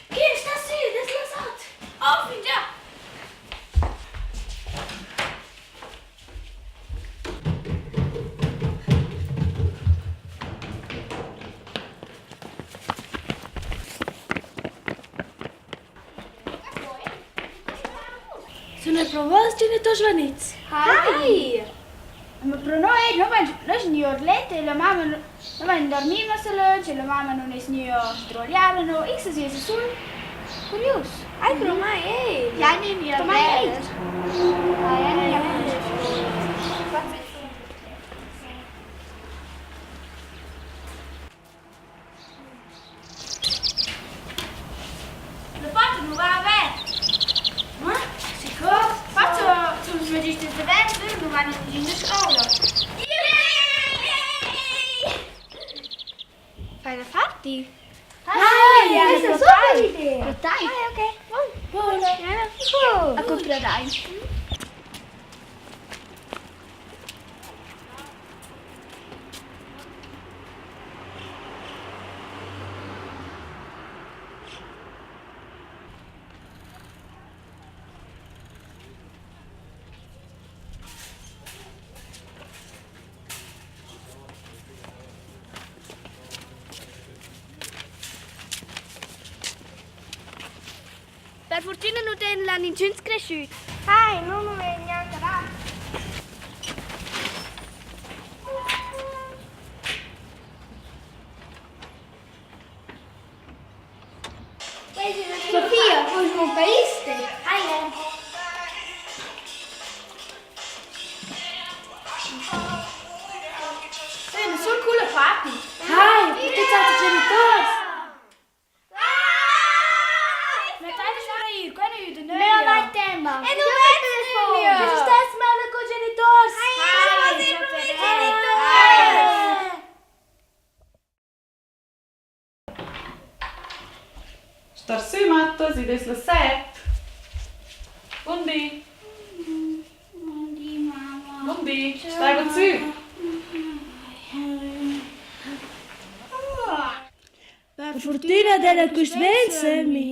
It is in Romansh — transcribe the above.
Chi sta sü? Dess las ot! Oh, fingià! Sun eir pro vos geniturs svanits? Hai! Ma pro noi no vain no es gnü our let e la mamma no vain dormi massa lönch e la mamma nun es gnü a sdruagliar no. Ix es esa sul curius. Ai pro mai eir. Ja gnü Pro mai eir. La porta nu va avert. Ma, sicur, forsa sun ils magisters davent, lur nu van in a scoula. Fai la party? Hai, questa è una super idea. Dai. Ok. Buona. A cumprar. Per furtüna nu d'eiran inchüns creschüts. Hai, nu nu vegn gnanca dat. Sofia, voust mon paiste? Hai. Üna sul culla party. Hai, tuots auters genituors. Mia mai tema. E nu vez nüglia. Che stess mel cun genitors. Star sü mattas, id es las set. Bun di. Bun di, mamma. Bun di. Staivat sü. Per furtüna d'eira quist vent sömmi.